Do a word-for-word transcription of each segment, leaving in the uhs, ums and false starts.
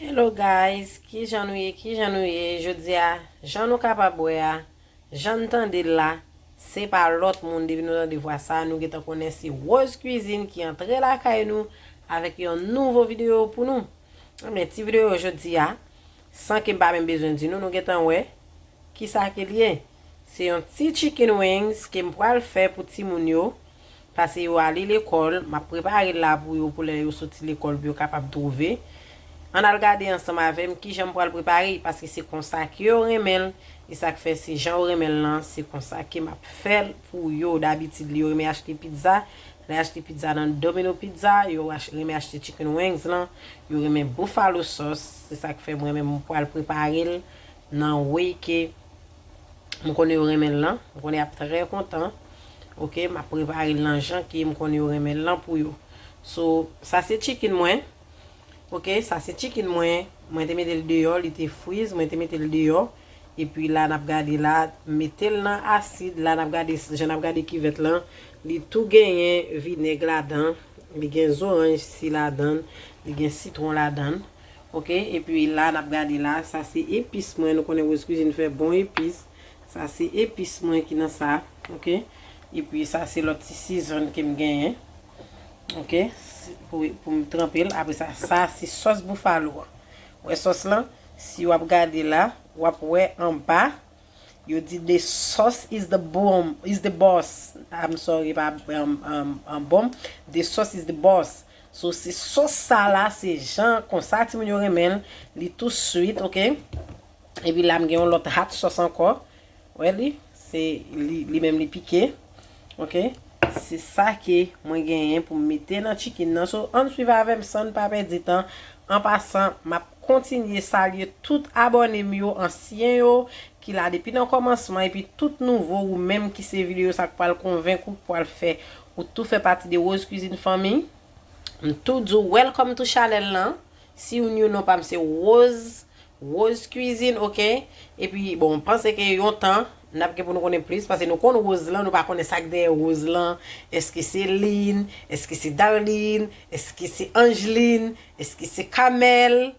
Hello guys, kijan nou ye, kijan nou ye? Jodi a, jan nou kapab wè a, jan n tande l la, se pa lòt moun, depi nou tande vwa sa, nou gentan konnen se Rose Cuisine ki antre lakay nou avèk yon nouvo videyo pou nou. Ebyen, ti videyo jodi a, san ke m pa menm bezwen di nou, nou gentan wè kisa ke l ye. Se yon ti chicken wings ke m pral fè pou timoun yo, paske yo ale lekòl, m ap prepare l la pou yo, pou lè yo soti lekòl, pou yo kapab twouve. Ann al gade ansanm avè m kijan m pral prepare, paske se konsa ke yo renmen l, e sa k fè se jan yo renmen l lan, se konsa ke m ap fè l pou yo. Dabitid, yo renmen achte pizza, lè achte pizza nan Domino Pizza, yo ach-, renmen achte chicken wings lan, yo renmen buffalo sauce, se sa k fè mwen menm m pral prepare l nan way ke m konnen yo renmen l lan, m konnen y ap trè kontan. Ok, m ap prepare l nan jan ke m konnen yo renmen l lan pou yo. So, sa se chicken mwen. Ok, sa se chicken mwen. Mwen te mete l deyò, li te friz, mwen te mete l deyò. Epi la, n ap gade la, m mete l nan asid. La, n ap gade, jan n ap gade kivèt lan, li tou genyen vinèg ladan, li gen zoranj si ladan, li gen sitwon ladan. Ok, epi la, n ap gade la, sa se epis mwen. Nou konnen Rose Cuisine fè bon epis. Sa se epis mwen ki nan sa. Ok, epi sa se lòt ti season ke m genyen. Ok, se pou, pou m tranpe l. Apre sa, sa se sòs bouffalo an. Wè sòs lan? Si w ap gade la, w ap wè anba, yo di the sauce is the bomb, is the boss. I'm sorry, pa um, um, um, bomb. The sauce is the boss. So, se sòs sa la, se jan konsa timoun yo renmen l, li tou sweet, ok? Epi la, m gen yon lòt hot sauce ankò. Wè li? Se li, li menm li pike. Ok? Se sa ke mwen genyen pou m mete nan chicken nan. So, ann swiv avè m san n pa pèdi tan. An pasan, m ap kontinye salye tout abòne m yo, ansyen yo, ki la depi nan kòmansman, epi tout nouvo, ou menm ki se videyo sa k pral konvenk ou, k pral fè ou tou fè pati de Rose Cuisine Family. M tou di w welcome to channel lan. Si ou new, non pa m se Rose, Rose Cuisine, ok? Epi, bon, m panse ke yon tan, n ap gen pou nou konnen plis, paske nou konn Rose lan, nou pa konnen sa k dèyè Rose lan. Èske se Lynn? Èske se Darline? Èske se Angeline? Èske se Carmel?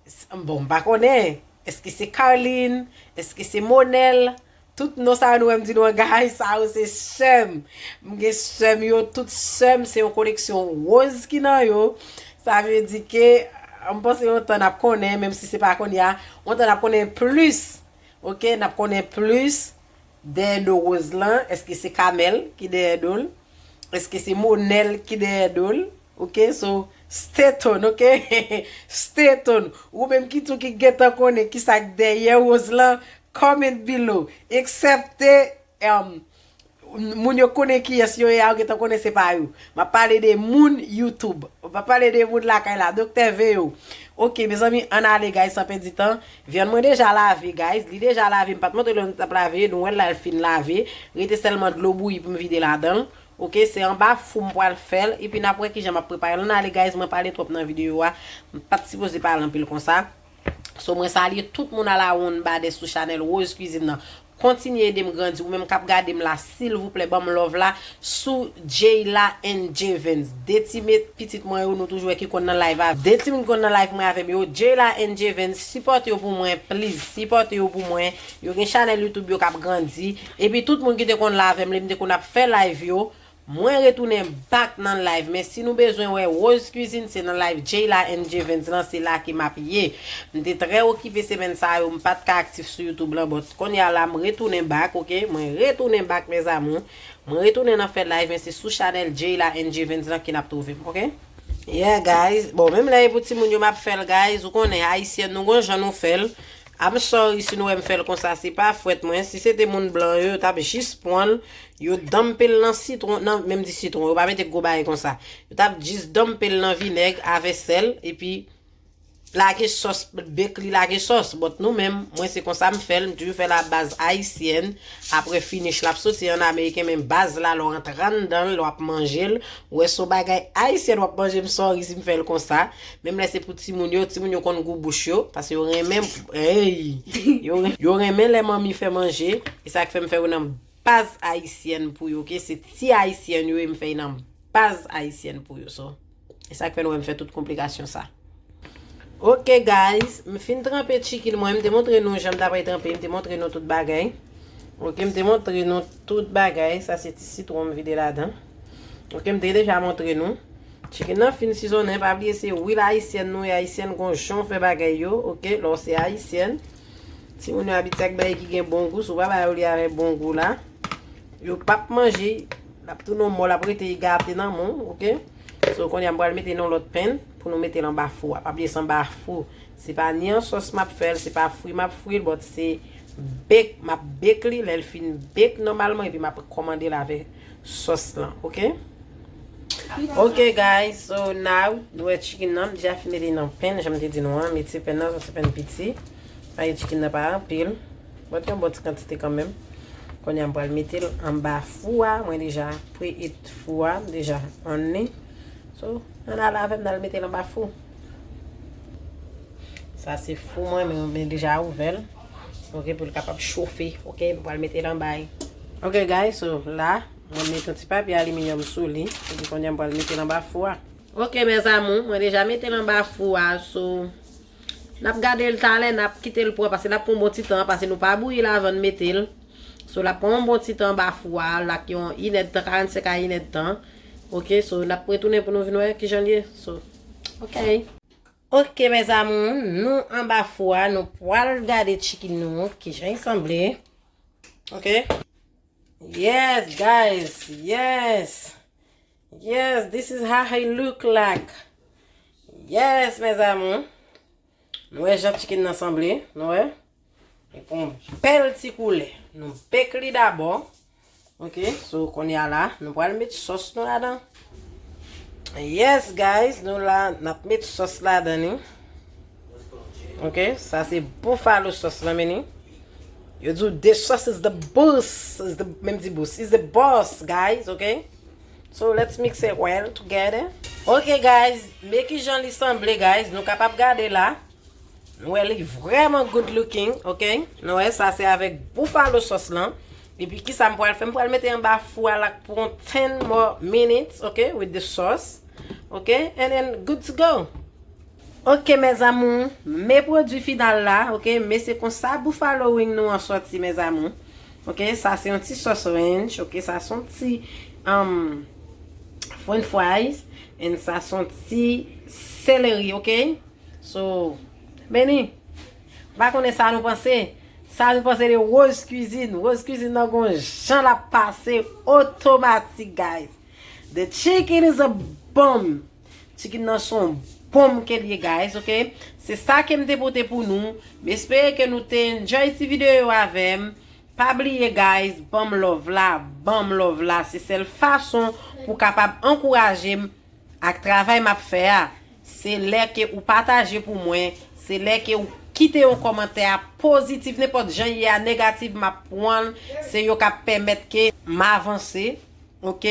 S-, bon, m pa konnen. Èske se Carline? Èske se Monel? Tout non sa yo nou wè m di nou an, guys, sa yo se sè m. M gen sè m yo, tout sè m, se yon koleksyon Rose ki nan yo. Sa vle di ke, m panse yon tan n ap konnen, menm si se pa kounye a, yon tan n ap konnen plis. Ok, n ap konnen plis dèyè do Rose lan. Èske se Carmel ki dèyè do l? Èske se Monel ki dèyè do l? Ok, so, stay tuned, ok? Stay tuned. Ou menm ki tou ki gentan konnen kisa k dèyè Rose lan, comment below. Eksepte, um, moun yo konnen kiyès yo ye a, yo gentan konnen se pa yo. M ap pale de moun YouTube. M ap pale de moun lakay la, Doktè Veo. Ok, mezanmi, ann ale, guys, san pèdi tan. Vyann mwen deja lave, guys. Li deja lave, m pa t montre lè nou t ap lave. Nou wè l la, l fin lave. Rete sèlman dlo bouyi pou m vide ladan l. Ok, se anba fou m pral fè l. Epi n ap wè kijan m ap prepare l. Ann ale, guys, mwen pale twòp nan videyo a. M pa t sipoze pale anpil konsa. So, mwen salye tout moun a la wonn badè sou chanèl Rose Cuisine nan. Kontinye ede m grandi. Ou menm k ap gade m la, silvouplè, ban m love la sou Jayla and Javens. De ti met pitit mwen yo, nou toujou wè ki konn nan live a. De timoun ki konn nan live mwen avè m yo, Jayla and Javens, sipòte yo pou mwen, please. Sipòte yo pou mwen. Yo gen chanèl YouTube yo k ap grandi. Epi tout moun ki te konn la avè m, lè m te konn ap fè live yo, mwen retounen back nan live. Men si nou bezwen wè Rose Cuisine, se nan live Jayla and Javens lan, se la ke m ap ye. M te trè okipe semèn sa yo, m pa t ka aktif sou YouTube lan, but kounye a la, m retounen back, ok? Mwen retounen back, mes amours. Mwen retounen nan fè live, men se sou chanèl Jayla and Javens lan ke n ap twouve m, ok? Yeah, guys. Bon, menm lè e pou timoun yo m ap fè l, guys. Ou konnen, Ayisyen, nou gon jan nou fè l. I'm sorry si nou wè m fè l konsa, se pa fwèt mwen. Si se te moun blan yo, yo t ap jis pran l, yo danpe l nan sitwon, nan, menm di sitwon, yo pa mete gwo bagay konsa. Yo t ap jis danpe l nan vinèg avè sèl, epi lage sòs, bake li lage sòs. But nou menm, mwen se konsa m fè l, m toujou fè l a baz ayisyèn. Apre finish la ap soti an ameriken, men baz la, lè w antre anndan l, lè w ap manje l, ou wè se yon bagay ayisyèn w ap manje, m sorry si m fè l konsa. Menm lè se pou timoun yo, timoun yo konn gou bouch yo, paske yo renmen, ey, yo ren-, yo renmen lè manmi fè manje, e sa k fè m fè yo nan baz ayisyèn pou yo, ok? Se ti ayisyèn yo, e m fè yo nan baz ayisyèn pou yo, so. E sa k fè nou wè m fè tout konplikasyon sa. Ok guys, m fin tranpe chicken mwen, m te montre nou jan m ta pral tranpe, m te montre nou tout bagay. Ok, m te montre nou tout bagay, sa se ti sitwon m vide ladan. Ok, m te deja montre nou. Chicken nan fin sizonnen, pa bliye se wil ayisyèn nou ye, ayisyèn gon jan w fè bagay yo, ok, lè w se ayisyèn. Timoun yo abitye ak bagay ki gen bon gou, si w pa ba yo li avèk bon gou la, yo p ap manje, l ap tounen yon mò, l ap rete gate nan men w, ok? So, kounye a m pral mete nan lòt pen pou nou mete l anba fou a. Pa bliye se anba fou. Se pa ni an sòs m ap fè l, se pa fri m ap fri l, but se bake, m ap bake li, lè l fin bake nòmalman, epi m ap kòmande l avèk sòs lan, ok? Ok guys, so now, nou wè chicken nan, m deja fin mete nan pen, jan m te di nou an, mete pen nan, se yon ti pen piti. Paske chicken nan pa anpil. But yon bon ti kantite kanmenm. Kounye a m pral mete l anba fou a. Mwen deja preheat fou a, m deja on li. So, ann al avè m, n al mete l anba fou. Sa se fou mwen, men mwen deja ouvè l. Ok, pou l kapab chofe. Ok, nou pral mete l anba. Ok guys, so la, mwen mete yon ti papye aliminyòm sou li. Epi kounye a m pral mete l anba fou a. Ok, mes amours, mwen deja mete l anba fou a, so n ap gade l talè, n ap kite l pran, paske l ap pran yon bon ti tan, paske nou pa bouyi l avan n mete l. So, l ap pran yon bon ti tan anba fou a, l ak yon inèdtan, karannsenk a inèdtan. Ok, so, n ap retounen pou nou vin wè kijan l ye. So, ok. Ok, mes amours, nou anba fou a, nou pral gade chicken nou, kijan l sanble. Ok. Yes, guys, yes. Yes, this is how he look like. Yes, mes amours. Nou wè jan chicken nan sanble, nou wè? Li pran yon bèl ti koulè. Nou bake li dabò. Ok, so kounye a la, nou pral met sòs nou ladan. Yes, guys, nou la, n ap met sòs ladan li. Ok, sa se buffalo sauce lan, men li. Yo di w the sauce is the boss, is the, menm di boss, is the boss, guys, ok? So, let's mix it well together. Ok, guys, men kijan li sanble, guys. Nou kapab gade la. Nou wè li vrèman good looking, ok? Nou wè sa se avèk buffalo sauce lan. Epi kisa m pral fè? M pral mete anba fou a la pou yon ten more minutes, ok? With the sauce, ok? And then good to go. Ok, mes amours, men pwodui final la, ok? Men se konsa buffalo wing nou an sòti, mes amours. Ok, sa se yon ti sòs ranch, ok? Sa se yon ti, um, french fries, and sa se yon ti celery, ok? So, Beni, m pa konnen sa nou panse. Sa nou panse de Rose Cuisine? Rose Cuisine nan gon jan l ap pase otomatik, guys. The chicken is a bomb. Chicken nan se yon bonm ke l ye, guys, ok? Se sa ke m te pote pou nou. M espere ke nou te enjoy ti videyo yo avè m. Pa bliye, guys, ban m love la, ban m love la. Se sèl fason pou w kapab ankouraje m ak travay m ap fè a. Se lè ke ou pataje pou mwen, se lè ke ou kite yon kòmantè a pozitif, nenpòt jan l ye a, negatif, m ap pran l. Se yo k ap pèmèt ke m avanse, ok?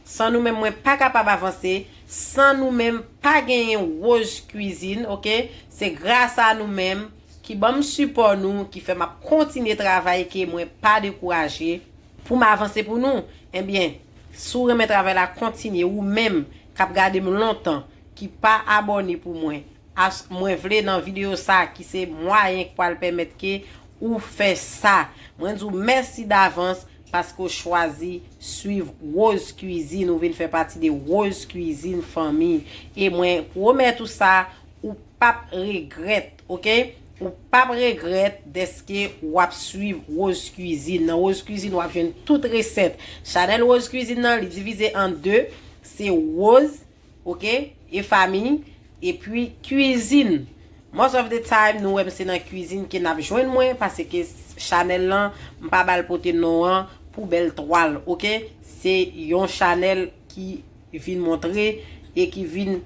San nou menm, mwen pa kapab avanse. San nou menm, pa genyen Rose Cuisine, ok? Se gras a nou menm ki ban m sipò nou, ki fè m ap kontinye travay, ke mwen pa dekouraje pou m avanse pou nou. Ebyen, si w renmen travay la, kontinye. Ou menm k ap gade m lontan, ki pa abòne pou mwen, as mwen vle nan videyo sa, ki se mwayen k pral pèmèt ke ou fè sa. Mwen di w mèsi davans paske w chwazi swiv Rose Cuisine, ou vin fè pati de Rose Cuisine fanmi. E mwen pwomèt ou sa, ou p ap regrèt, ok? Ou p ap regrèt dèske w ap swiv Rose Cuisine. Nan Rose Cuisine, w ap jwenn tout resèt. Chanèl Rose Cuisine nan, li divize an de, se Rose, ok, e fanmi, epi cuisine. Most of the time, nou wè m se nan cuisine ke n ap jwenn mwen, paske chanèl lan, m pa ba l pote non an pou bèl twal, ok? Se yon chanèl ki vin montre e ki vin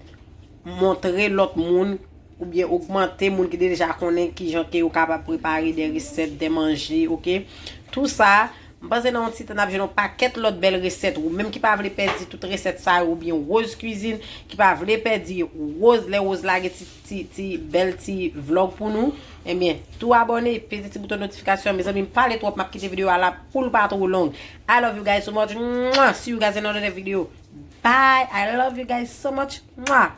montre lòt moun oubyen ogmante moun ki deja konnen kijan ke yo kapab prepare de resèt, de manje, ok? Tou sa, m panse nan yon ti tan n ap jwenn yon pakèt lòt bèl resèt. Ou menm ki pa vle pèdi tout resèt sa yo oubyen Rose Cuisine, ki pa vle pèdi Rose, lè Rose lage ti, ti, ti bèl ti vlog pou nou, ebyen, tou abòne, peze ti bouton notifikasyon. Mezanmi, m pale twòp, m ap kite videyo a la pou l pa two long. I love you guys so much. Mwah! See you guys in another video. Bye. I love you guys so much. Mwah!